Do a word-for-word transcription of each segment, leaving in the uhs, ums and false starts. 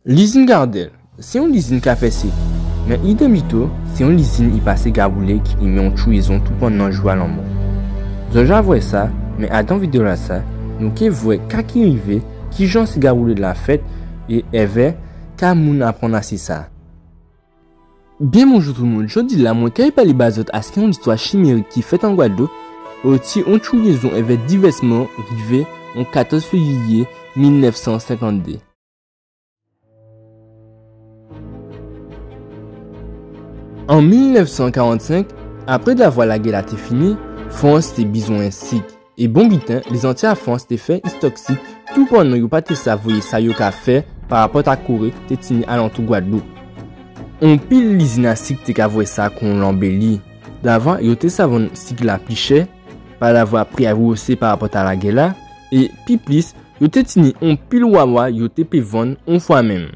Lizin Gardèl, sé on lizin ka fè sik. Mé idèm dito, sé on lizin i pasé gawoulé ki i mé on tjouézon toupannan jou a lanmò. Zòt ja vwè sa, mé adan vidéyo-lasa, nou ké vwè ka ki rivé, kijan sé gawoulé-la fèt, é èvè ka moun aprann asi sa. Byen bonjou tout moun. Jòdi-la, mwen kay palé ba zòt asi on listwa chimérik ki fèt an Gwadloup, oti on tjouézon èvè divès mò rivé on katòz févriyé mil nèf san senkann dé. An mil nèf san karannsenk, apré davwa lagè-la té fini, Frans té bizwen sik. É bon biten, lézanti a Frans té fè istòk sik, toupannan yo pa té sa voyé sa yo ka fè parapòt a koré té tini alantou Gwadloup. Onpil lizin a sik té ka vwè sa kon lanbéli. Davwa yo té sa vann sik-la pi chè, padavwa pri a wosé parapòt a lagè-la, é pi plis, yo té tini onpil wawa yo té pé vann on fwa menm.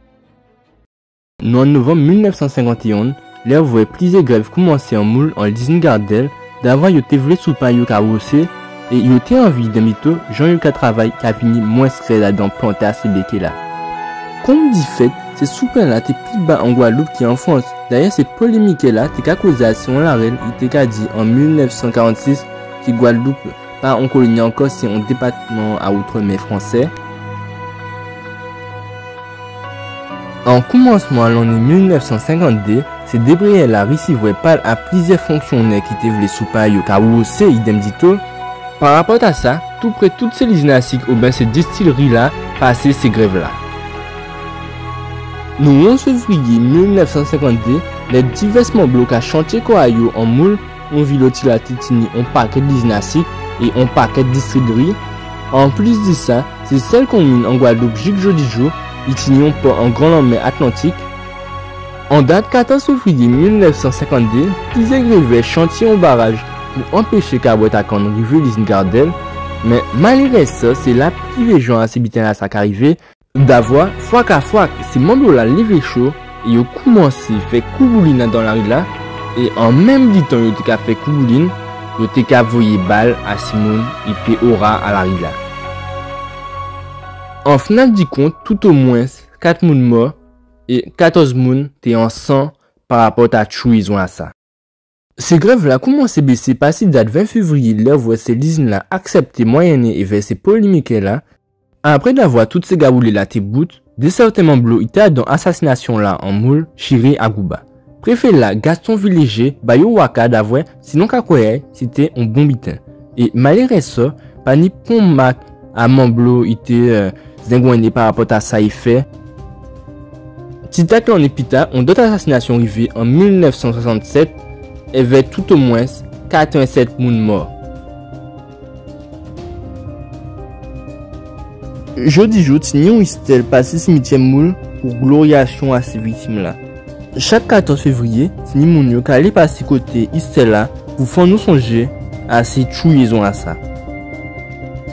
Nou an novanm mil nèf san senkantéyen, lè vwè plizyè grèv koumansé an Moul an lizin Gardèl, davwa yo té vlé sou pa yo ka wosé, é yo té anvi idèm dito jan yo ka travay ka vini mwens rèd adan plantè a sé béké-la. Kon difèt, sé sou pa-la té pi ba an Gwadloup ki an Frans. Dayè sé polémik-la té ka kozé asi on larèl, i té ka di an mil nèf san karannsis ki Gwadloup pa on koloni ankò, sé on dépatman a outremè fwansé. An koumansman a lanné mil nèf san senkann dé, sé débriyè-la risivwè pal a plizyè fonksyonè ki té vlé sou pa yo ka wosé idèm dito. Parapòt a sa, toupré tout sé lizin a sik oben sé distilri-la pasé sé grèv-la. Nou onz févriyé mil nèf san senkann dé, lè divès manblo ka chantyé kò a yo an Moul, on vil oti-la té tini on pakèt lizin a sik é on pakèt distilri. Anplis di sa, sé sèl konmin an Gwadloup jik jòdijou i tini on pò an gran lanmè Atlantik. An dat katòz févriyé mil nèf san senkann dé, plizyè grévè chantyé on baraj pou anpéché kabwèt a kann rivé lizin Gardèl, mé malérèzman, sé la pi vé jan a sé biten-lasa ka rivé. Davwa, fwak a fwak, sé manblo-la lévé cho é yo koumansé fè kouboulin adan lari-la, é an menm ditan yo té ka fè kouboulin, yo té ka voyé bal asi moun i té o ra a lari-la. An final di kont, toutomwens kat moun mò é katòz moun té an san parapòt a tjouézon-lasa. Sé grèv-la koumansé bésé pati dat ven févriyé, lè vwè sé lizin-la aksèpté mwayènnen èvè sé polémik-la. Apré davwa tout sé gawoulé-la té bout, dé sèten manblo i té adan asasinasyon-la an Moul chiré a Gouba. Préfé-la, Gaston Villéger, ba yo waka davwa, sinon ka kwè sé té on bon biten. É malérèzman, pa ni pon mak a manblo i té, euh, zengwenné parapòt a sa i fè. Ti kat lanné pita, on dòt asasinasyon rivé an mil nèf san swasannsèt, èvè toutomwens katrèvensèt moun mò. Jòdijou, tini on istèl pasi simityè Moul pou gloriyasyon a sé viktim-la. Chak katòz févriyé, tini moun yo ka alé pasi koté istèl-la pou fè nou sonjé a sé tjouézon-lasa.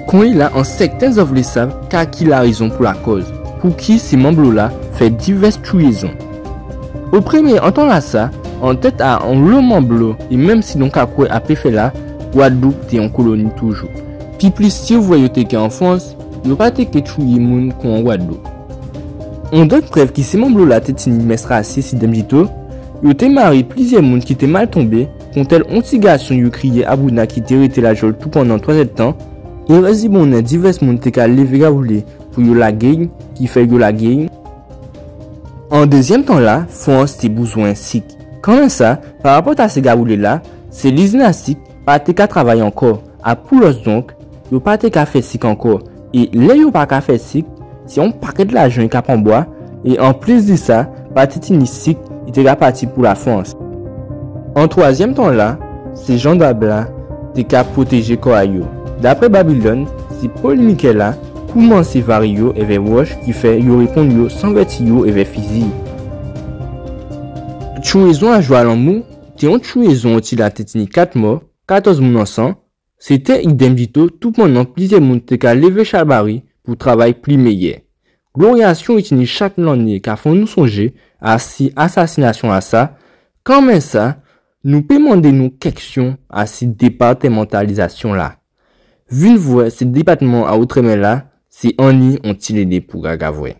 Konyéla, an sèten zòt vlé sav ka ki larézon pou lakòz, pouki sé manblo-la fè divès tjouézon. O prèmyé antan-lasa, an tèt a onlo manblo, é menm si nou ka kwè a pé fè la, Gwadloup té on koloni toujou. Pi plis, si ou vwè yo té ké an Frans, yo pa té ké tjoué moun kon an Gwadloup. On dòt prèv ki sé manblo-la té tini mès rasis idèm dito, yo té maré plizyè moun ki té mal tonbé, kontèl on ti gason yo kriyé Abouna ki té rété lajòl toupannan twazèdtan. Érèzdibonnè, divès moun té ka lévé gawoulé pou yo lagé'y, ki fè yo lagé'y. An dézyèm tan-la, Frans té bouzwen sik. Kanmenm sa, parapòt a sé gawoulé-la, sé lizin a sik pa té ka travay ankò. A pou lòs donk, yo pa té ka fè sik ankò. É lè yo pa ka fè sik, sé on pakèt lajan i ka pran bwa, é anplis di sa, pa té tini sik i té ka pati pou Lafrans. An twazyèm tan-la, sé jandab-la té ka pwotéjé kò a yo. Dapré Babilòn, sé polémik-la koumansé varé yo èvè wòch, ki fè yo réponn yo san vèti yo èvè fizi. Tjouézon a jou a lanmou té on tjouézon oti-la té tini kat mò, katòz moun an san, sé té idèm dito toupannan plizyè moun té ka lévé chalbari pou travay pli méyè. Gloriyasyon i tini chak lanné ka fè nou sonjé asi asasinasyon-lasa. Kanmenm sa, nou pé mandé nou kèksyon asi dépatmantalizasyon-la. Vin vwè sé dépatman a outremè-la, sé anni on ti lélé pou gaga vwè.